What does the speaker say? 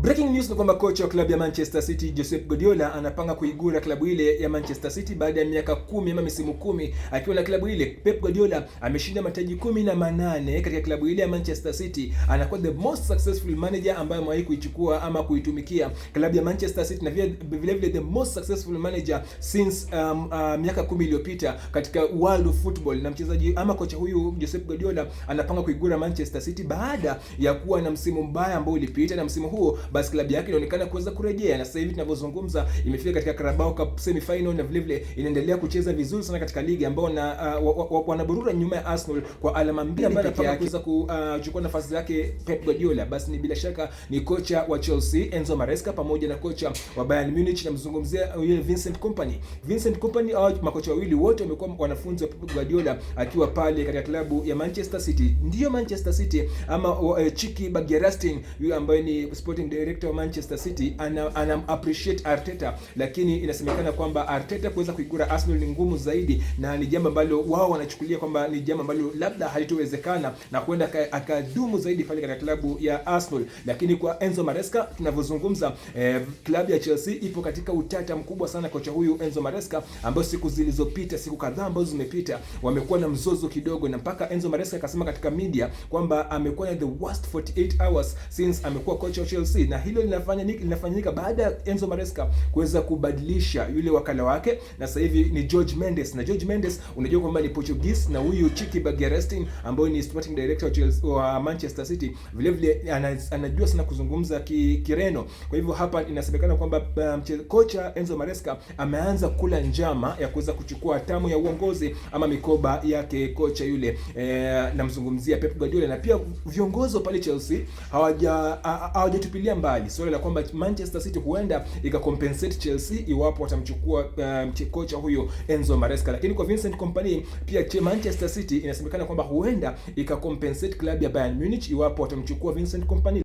Breaking news ni kwamba kocha wa klabu ya Manchester City Josep Guardiola anapanga kuigura klabu ile ya Manchester City baada ya miaka 10 ama misimu 10 akiwa na klabu ile. Pep Guardiola ameshinda mataji 18 katika klabu ile ya Manchester City. Anakuwa the most successful manager ambaye amewahi kuichukua ama kuitumikia klabu ya Manchester City, na vile vile the most successful manager since miaka 10 iliyopita katika world of football. Na mchezaji ama kocha huyu Josep Guardiola anapanga kuigura Manchester City baada ya kuwa na msimu mbaya ambao ulipita, na msimu huo basi klabu yake inaonekana kuweza kurejea, na sasa hivi tunavyozungumza imefika katika Carabao Cup semi final, na vile vile inaendelea kucheza vizuri sana katika ligi ambao na wanaburura nyuma ya Arsenal kwa alama 2, ambaye anapanga kuweza kuchukua nafasi yake Pep Guardiola. Basi ni bila shaka ni kocha wa Chelsea Enzo Maresca pamoja na kocha wa Bayern Munich, namzungumzia yule Vincent Kompany. Vincent Kompany, au makocha wawili wote wamekuwa wanafunzi wa Pep Guardiola akiwa pale katika klabu ya Manchester City. Ndiyo Manchester City ama Txiki Begiristain yule ambaye ni sporting director wa Manchester City ana appreciate Arteta, lakini inasemekana kwamba Arteta kuweza kuigura Arsenal ni ngumu zaidi, na ni jambo ambalo wao wanachukulia kwamba ni jambo ambalo labda halitowezekana na huenda akadumu zaidi pale katika klabu ya Arsenal. Lakini kwa Enzo Maresca tunavyozungumza, klabu ya Chelsea ipo katika utata mkubwa sana. Kocha huyu Enzo Maresca ambayo siku zilizopita, siku kadhaa ambazo zimepita, wamekuwa na mzozo kidogo, na mpaka Enzo Maresca akasema katika media kwamba amekuwa na the worst 48 hours since amekuwa kocha wa Chelsea, na hilo linafanyika baada ya Enzo Maresca kuweza kubadilisha yule wakala wake, na sasa hivi ni George Mendes. Na George Mendes unajua kwamba ni Portuguese, na huyu Txiki Begiristain ambaye ni sporting director wa Chelsea, wa Manchester City, vile vile anajua sana kuzungumza Kireno. Kwa hivyo hapa inasemekana kwamba kocha Enzo Maresca ameanza kula njama ya kuweza kuchukua hatamu ya uongozi ama mikoba yake kocha yule, namzungumzia Pep Guardiola. Na pia viongozi wa pale Chelsea hawajatupilia mbali swala la kwamba Manchester City huenda ikacompensate Chelsea iwapo watamchukua kocha huyo Enzo Maresca. Lakini kwa Vincent Kompany pia Manchester City inasemekana kwamba huenda ikacompensate klabu ya Bayern Munich iwapo watamchukua Vincent Kompany.